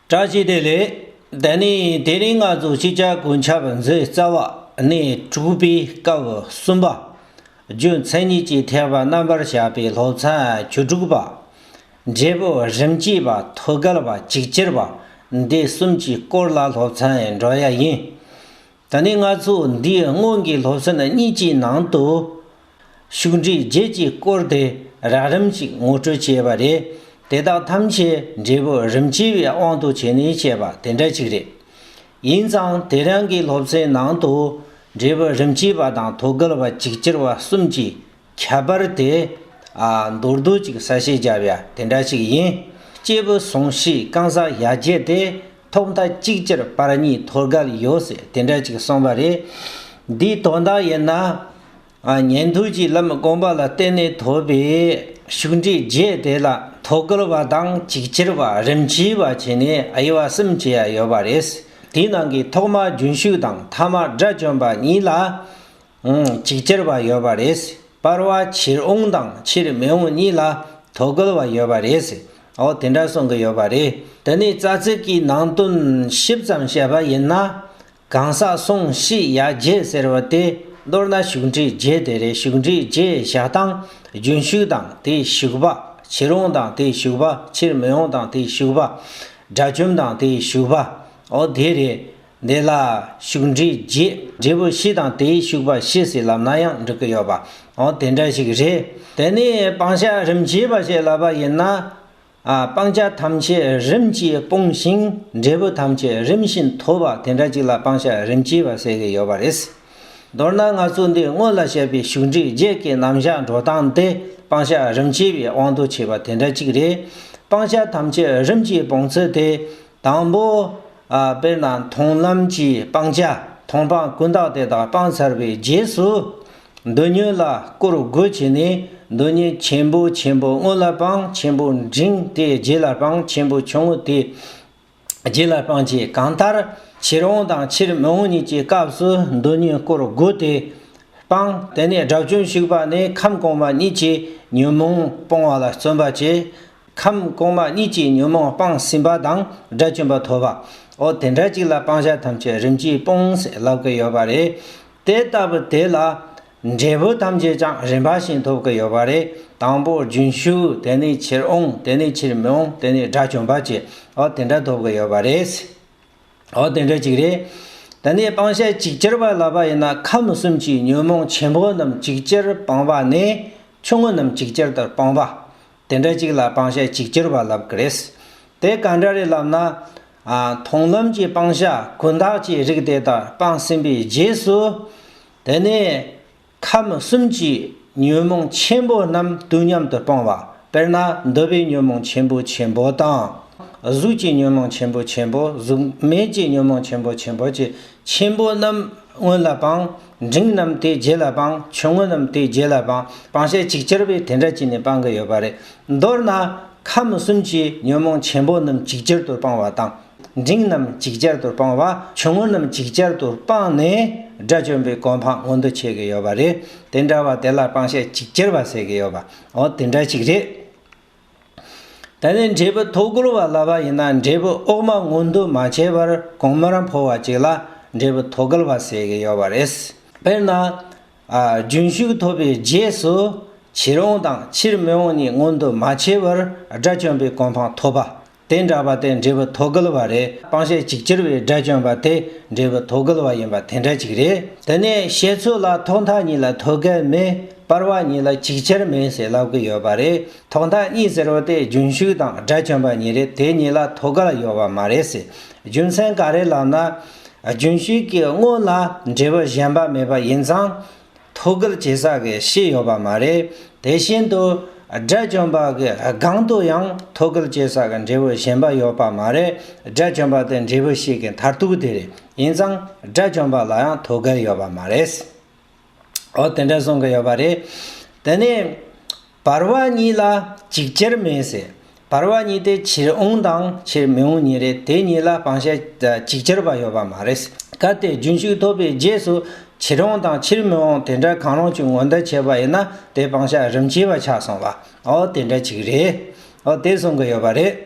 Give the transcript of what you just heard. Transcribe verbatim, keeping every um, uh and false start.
བཀྲ་ཤིས་བདེ་ལེགས། དེ་ནས་དེ་རིང་ང་ཚོ་ཤེས་བྱ་གོ་ཁྱབ་མཛོད་རྩ་བ་ནས་དྲུག་པའི་སྐབས་གསུམ་པ། རྒྱུ་མཚན་ཉིད་ཀྱི་ཐེག་པ་རྣམ་པར་དཔྱད་པའི་སློབ་ཚན་བཅུ་དྲུག་པ། འབྲས་བུ་རིམ་གྱིས་པ། ཐོད་རྒལ་བ། ཇིག་གྱུར་བ། འདི་གསུམ་གྱི་སྐོར་ལ་སློབ་ཚན་འགྲོ་ཡ་ཡིན། ད་ནི་ང་ཚོ་འདིའི་སྔོན་གྱི་སློབ་ཚན་གཉིས་ཀྱི་ནང་དུ། ཤུགས་འབྲས་བརྒྱད་ཀྱི་སྐོར་དེ་རགས་རིམ་ཞིག་ངོ་སྤྲོད་བྱས་པ་རེད། དེ་དག་ཐམས་ཅད་འབྲས་བུ་རིམ་གྱིས་པའི་དབང་དུ་བྱས་ནས་བཤད་པ་དེ་འདྲ་ཞིག་རེད། ཡིན་ཙང་དེ་རིང་གི་སློབ་ཚན་ནང་དུ་འབྲས་བུ་རིམ་གྱིས་པ་དང་ཐོད་རྒལ་བ། ཇིག་གྱུར་བ་གསུམ་གྱི་ཁྱད་པར་དེ། ཨ། མདོར་བསྡུས་ཅིག་གསལ་བཤད་བརྒྱབ་ཡ་དེ་འདྲ་ཞིག་ཡིན། སྐྱེས་བུ་སྲུང་བྱའི་གང་ཟག་ཡ་བརྒྱད་དེ་ཐོག་མཐའ་གཅིག་གྱུར་བར་གཉིས་ཐོད་རྒལ་ཡོད་ཟེར་དེ་འདྲ་ཅིག་གསུངས་པ་རེད། འདིའི་དོན་དག་ཡིན་ན། ཨ། ཉན་ཐོས་ཀྱི་ལམ་བསྒོམ་པ་ལ་བརྟེན་ནས་ཐོབ་པའི་ཤུགས་འབྲས་བརྒྱད་དེ་ལ་ཐོད་རྒལ་བ་དང་ཇིག་གྱུར་བ་རིམ་གྱིས་པ་བྱས་ནས་དབྱེ་བ་གསུམ་ཕྱེ་ཡ་ཡོད་པ་རེད། དེའི་ནང་གི་ཐོག་མ་རྒྱུན་ཞུགས་དང་ཐ་མ་དགྲ་བཅོམ་པ་གཉིས་ལ། ཨང་། ཇིག་གྱུར་བ་ཡོད་པ་རེད། སྤར་བ་ཕྱིར་འོང་དང་ཕྱིར་མི་འོང་གཉིས་ལ་ཐོད་རྒལ་བ་ཡོད་པ་རེད། འོ་དེ་འདྲ་གསུང་གི་ཡོད་པ་རེད། དེ་ནས་རྩ་ཚིག་གི་ནང་དོན་ཞིབ་ཙམ་བཤད་པ་ཡིན་ན། གང་ཟག་སྲུང་བྱའི་ཡ་བརྒྱད་ཟེར་བ་དེ་མདོར་ན་ཤུགས་འབྲས་བརྒྱད་དེ་རེད། ཤུགས་འབྲས་བརྒྱད་བཞག་སྟངས་རྒྱུན་ཞུགས་དང་དེའི་ཞུགས་པ། ཕྱིར་འོང་དང་དེའི་ཞུགས་པ། ཕྱིར་མི་འོང་དང་དེའི་ཞུགས་པ། དགྲ་བཅོམ་དང་དེའི་ཞུགས་པ། འོ་དེ་རེད། འདི་ལ་ཤུགས་འབྲས་བརྒྱད། འབྲས་བུ་བཞི་དང་དེའི་ཞུགས་པ་བཞི་ཟེར་ལབ་ན་ཡང་འགྲིག་གི་ཡོད་པ། འོ་དེ་འདྲ་ཞིག་རེད། དེ་ནས་སྤང་བྱ་རིམ་གྱིས་པ་ཞེས་ལབ་པ་ཡིན་ན། ཨ། སྤང་བྱ་ཐམས་ཅད་རིམ་གྱིས་སྤོང་ཞིང་འབྲས་བུ་ཐམས་ཅད་རིམ་བཞིན་ཐོབ་པ་དེ་འདྲ་ཅིག་ལ་སྤང་བྱ་རིམ་གྱིས་པ་ཟེར་གི་ཡོད་པ་རེད། མདོར་ན་ང་ཚོ་འདི་སྔོན་ལ་བཤད་པའི་ཤུགས་འབྲས་བརྒྱད་ཀྱི་རྣམ་གཞག་འགྲོ་སྟངས་དེ་སྤང་བྱ་རིམ་གྱིས་པའི་དབང་དུ་བྱས་པ་དེ་འདྲ་ཅིག་རེད། སྤང་བྱ་ཐམས་ཅད་རིམ་གྱིས་སྤོང་ཚུལ་དེ། དང་པོ། ཨ། དཔེར་ན་མཐོང་ལམ་གྱི་སྤང་བྱ། མཐོང་སྤང་ཀུན་བརྟགས་དེ་དག་སྤངས་ཚར་བའི་རྗེས་སུ། མདོ་ཉིད་ལ་སྐོར་དགུ་བྱས་ནས་མདོ་ཉིད་ཆེན་པོ་ཆེན་པོ་སྔོན་ལ་སྤང་། ཆེན་པོ་འབྲིང་དེ་རྗེས་ལ་སྤང་། ཆེན་པོ་ཆུང་ངུ་དེ་རྗེས་ལ་སྤང་བྱས། གང་ལྟར་ཕྱིར་འོང་དང་ཕྱིར་མི་འོང་གཉིས་ཀྱི་སྐབས་སུ་མདོ་ཉིད་སྐོར་དགུ་དེ་སྤང་། དེ་ནས་དགྲ་བཅོམ་ཞུགས་པ་ནས་ཁམས་གོང་མ་གཉིས་ཀྱི་ཉོན་མོངས་སྤོང་བ་ལ་བརྩོན་པ་བྱས། ཁམས་གོང་མ་གཉིས་ཀྱི་ཉོན་མོངས་སྤངས་ཟིན་པ་དང་དགྲ་བཅོམ་པ་ཐོབ་པ། འོ་དེ་འདྲ་ཅིག་ལ་སྤང་བྱ་ཐམས་ཅད་རིམ་གྱིས་སྤོང་ཟེར་ལབ་ཀྱི་ཡོད་པ་རེད། དེ་ལྟ་བུ་དེ་ལ་འབྲས་བུ་ཐམས་ཅད་ཀྱང་རིམ་པ་བཞིན་ཐོབ་ཀྱི་ཡོད་པ་རེད། དང་པོ་རྒྱུན་ཞུགས། དེ་ནས་ཕྱིར་འོང་། དེ་ནས་ཕྱིར་མི་འོང་། དེ་ནས་དགྲ་བཅོམ་པ་བཅས། འོ་དེ་འདྲ་ཐོབ་ཀྱི་ཡོད་པ་རེད། འོ་དེ་འདྲ་ཅིག་རེད། དེ་ནས་སྤང་བྱ་ཇི་ལྟར་བ་ལབ་པ་ཡིན་ན། ཁམས་གསུམ་གྱི་ཉོན་མོངས་ཆེན་པོ་རྣམས་ཇི་ལྟར་སྤངས་པ་ནས་ཆུང་ངུ་རྣམས་ཇི་ལྟར་དུ་སྤངས་པ། དེ་འདྲ་ཅིག་ལ་སྤང་བྱ་ཇི་ལྟར་བ་ལབ་ཀྱི་རེད། དེ་ག་འདྲ་རེད་ལབ་ན། ཨ། མཐོང་ལམ་གྱི་སྤང་བྱ་ཀུན་བརྟགས་ཀྱི་རིགས་དེ་དག་སྤངས་ཟིན་པའི་རྗེས་སུ། དེ་ནས་ཁམས་གསུམ་གྱི་ཉོན་མོངས་ཆེན་པོ་རྣམས་དུས་མཉམ་དུ་སྤངས་པ། དཔེར་ན་འདོད་པའི་ཉོན་མོངས་ཆེན་པོ་ཆེན་པོ་དང་། གཟུགས་ཀྱི་ཉོན་མོངས་ཆེན་པོ་ཆེན་པོ། གཟུགས་མེད་ཀྱི་ཉོན་མོངས་ཆེན་པོ་ཆེན་པོ་བཅས་ཆེན་པོ་རྣམས་སྔོན་ལ་སྤངས། འབྲིང་རྣམས་དེའི་རྗེས་ལ་སྤངས། ཆུང་ངུ་རྣམས་དེའི་རྗེས་ལ་སྤངས། སྤང་བྱ་ཇི་ལྟར་བས་དེ་འདྲ་བྱས་ནས་སྤང་གི་ཡོད་པ་རེད། མདོར་ན་ཁམས་གསུམ་གྱི་ཉོན་མོངས་ཆེན་པོ་རྣམས་ཇི་ལྟར་དུ་སྤངས་པ་དང་། འབྲིང་རྣམས་ཇི་ལྟར་དུ་སྤངས་པ། ཆུང་ངུ་རྣམས་ཇི་ལྟར་དུ་སྤངས་ནས་དགྲ་བཅོམ་པའི་གོ་འཕང་མངོན་དུ་བྱེད་ཀྱི་ཡོད་པ་རེད། དེ་འདྲ་བ་དེ་ལ་སྤང་བྱ་ཇི་ལྟར་བ་ཟེར་གྱི་ཡོད་པ། འོ་དེ་འདྲ་ཅིག་རེད། དེ་ནས་འབྲས་བུ་ཐོད་རྒལ་བ་ལབ་པ་ཡིན་ན། འབྲས་བུ་འོག་མ་མངོན་དུ་མ་བྱས་པར་གོང་མར་འཕོ་བ་ཅིག་ལ་འབྲས་བུ་ཐོད་རྒལ་བ་ཟེར་གྱི་ཡོད་པ་རེད། དཔེར་ན། ཨ། རྒྱུན་ཞུགས་ཐོབ་པའི་རྗེས་སུ་ཕྱིར་འོང་དང་ཕྱིར་མི་འོང་གཉིས་མངོན་དུ་མ་བྱས་པར་དགྲ་བཅོམ་པའི་གོ་འཕང་ཐོབ་པ། དེ་འདྲ་བ་དེ་འབྲས་བུ་ཐོད་རྒལ་བ་རེད། སྤང་བྱ་ཇི་ལྟར་བའི་དགྲ་བཅོམ་པ་དེ་འབྲས་བུ་ཐོད་རྒལ་བ་ཡིན་པ་དེ་འདྲ་ཅིག་རེད། དེ་ནས་བཤད་ཚུལ་ལ་ཐོག་མཐའ་གཉིས་ལ་ཐོད་རྒལ་མེད། སྤར་བ་གཉིས་ལ་ཇི་ལྟར་མེད་ཟེར་ལབ་ཀྱི་ཡོད་པ་རེད། ཐོག་མཐའ་གཉིས་ཟེར་བ་དེ་རྒྱུན་ཞུགས་དང་དགྲ་བཅོམ་པ་གཉིས་རེད། དེ་གཉིས་ལ་ཐོད་རྒལ་ཡོད་པ་མ་རེད་ཟེར། རྒྱུ་མཚན་ག་རེ་ལབ་ན། རྒྱུན་ཞུགས་ཀྱི་སྔོན་ལ་འབྲས་བུ་གཞན་པ་མེད་པ་ཡིན་ཙང་། ཐོད་རྒལ་བྱེད་ས་གི་གཞི་ཡོད་པ་མ་རེད། དེ་བཞིན་དུ་དགྲ་བཅོམ་པ་གི་སྒང་དུ་ཡང་ཐོད་རྒལ་བྱེད་ས་གི་འབྲས་བུ་གཞན་པ་ཡོད་པ་མ་རེད། དགྲ་བཅོམ་པ་དེ་འབྲས་བུ་བཞི་གི་མཐར་ཐུག་དེ་རེད། ཡིན་ཙང་དགྲ་བཅོམ་པ་ལ་ཡང་ཐོད་རྒལ་ཡོད་པ་མ་རེད། འོ་དེ་འདྲ་གསུང་གི་ཡོད་པ་རེད། དེ་ནས་བར་བ་གཉིས་ལ་ཇི་ལྟར་མེད་ཟེར། བར་བ་གཉིས་དེ་ཕྱིར་འོང་དང་ཕྱིར་མི་འོང་གཉིས་རེད། དེ་གཉིས་ལ་སྤང་བྱ་ཇི་ལྟར་བ་ཡོད་པ་མ་རེད། གལ་ཏེ་རྒྱུན་ཞུགས་ཐོབ་པའི་རྗེས་སུ་ཕྱིར་འོང་དང་ཕྱིར་མི་འོང་དེ་འདྲ་གང་རུང་ཅིག་མངོན་དུ་བྱས་པ་ཡིན་ན། དེ་སྤང་བྱ་རིམ་གྱིས་པ་ཆགས་སོང་བ། འོ་དེ་འདྲ་ཅིག་རེད། འོ་དེ་གསུང་གི་ཡོད་པ་རེད།